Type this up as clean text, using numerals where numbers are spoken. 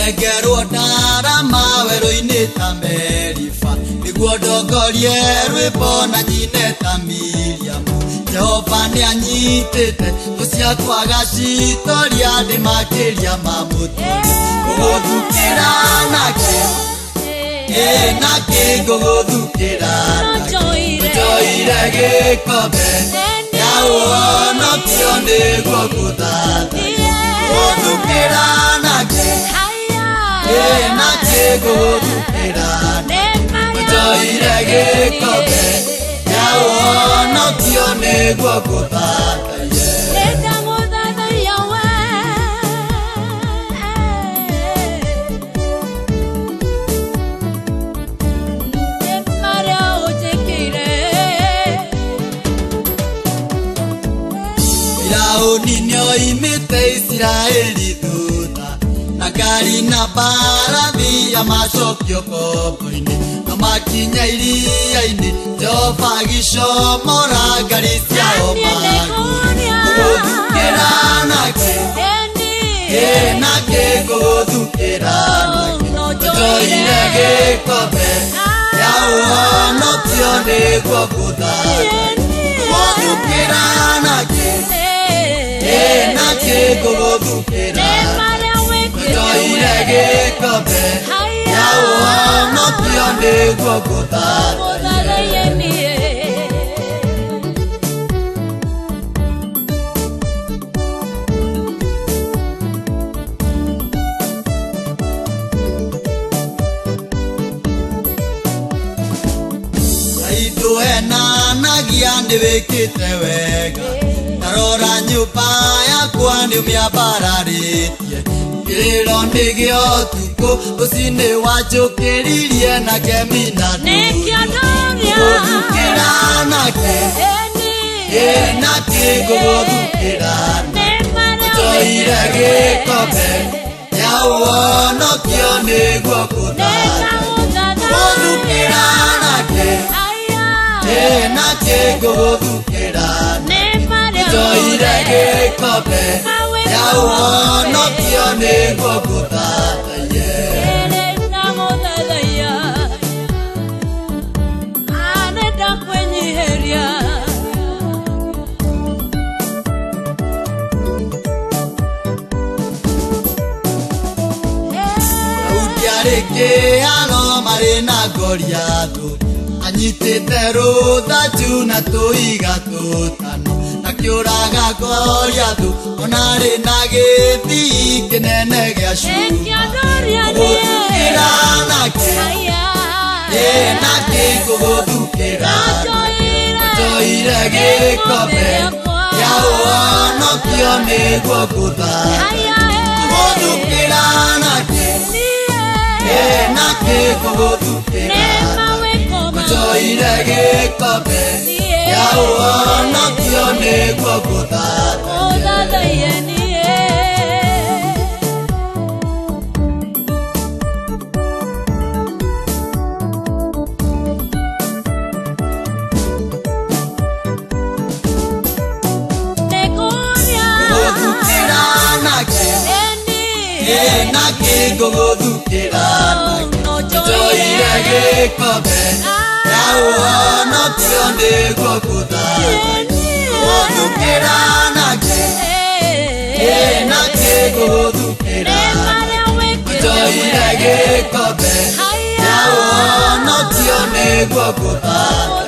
Nengerwo ndarama werũ-inĩ ta Meriba, nĩguo ndongorie rwĩmbo na nyine ta Miriamu. Jehova nĩanyitĩte thũ ciakwa agacitoria, ndĩ makĩria ma mũtũri. Ngũgũthukĩra nakĩ? Ĩ nakĩ ngũgũthukĩra nakĩ? Njoire gĩkombe kĩa ũhonokio nĩguo ngũthathaiye. Ngũgũthukĩra nakĩ? Ĩ nakĩ ngũgũthukĩra nakĩ? Njoire gĩkombe kĩa ũhonokio nĩguo ngũthathaiye. Firaũni nĩoimĩte Isiraeli thutha na ngari na mbarathi amacokio ngombo-inĩ, no makinya iria-inĩ Jehova agĩcomora ngari ciao magũrũ. Ngũgũthukĩra nakĩ? Ĩ nakĩ ngũgũthukĩra nakĩ? Njoire gĩkombe kĩa ũhonokio nĩguo ngũthathaiye. Ngũgũthukĩra nakĩ? Ĩ nakĩ ngũgũthukĩra? Njoire gĩkombe kĩa ũhonokio nĩguo ngũthathaiye. Ngai ndũhenanagia nĩwĩkĩte wega, tarora nyũmba yakwa nĩũmĩambararĩtie. Kĩrĩro nĩ gĩa ũtukũ, rũcinĩ wanjũkĩririe na ngemi na ngũgũthukĩra nakĩ? Ĩ nakĩ ngũgũthukĩra nakĩ? Njoire gĩkombe kĩa ũhonokio nĩguo ngũthathaiye. Ngũgũthukĩra nakĩ? Ĩ nakĩ ngũgũthukĩra nakĩ? Njoire gĩkombe kĩa ũhonokio nĩguo ngũthathaiye. Daudi arĩ kĩharo marĩ na Goliathũ, anyitĩte rũthanju na tũhiga tũtano, akĩũraga Goliathũ ona arĩ na gĩthii kĩnene gĩa cuma. Ngũgũthukĩra nakĩ? Ĩ nakĩ ngũgũthukĩra? Njoire gĩkombe kĩa ũhonokio nĩguo ngũthathaiye. Ngũgũthukĩra nakĩ? Ĩ nakĩ ngũgũthukĩra? Njoire gĩkombe kĩa ũhonokio nĩguo ngũthathaiye. Ngũgũthukĩra nakĩ? Ĩ nakĩ ngũgũthukĩra nakĩ? Njoire gĩkombe kĩa ũhonokio nĩguo ngũthathaiye. Ngũgũthukĩra nakĩ? Ĩ nakĩ ngũgũthukĩra nakĩ? Njoire gĩkombe kĩa ũhonokio nĩguo ngũthathaiye.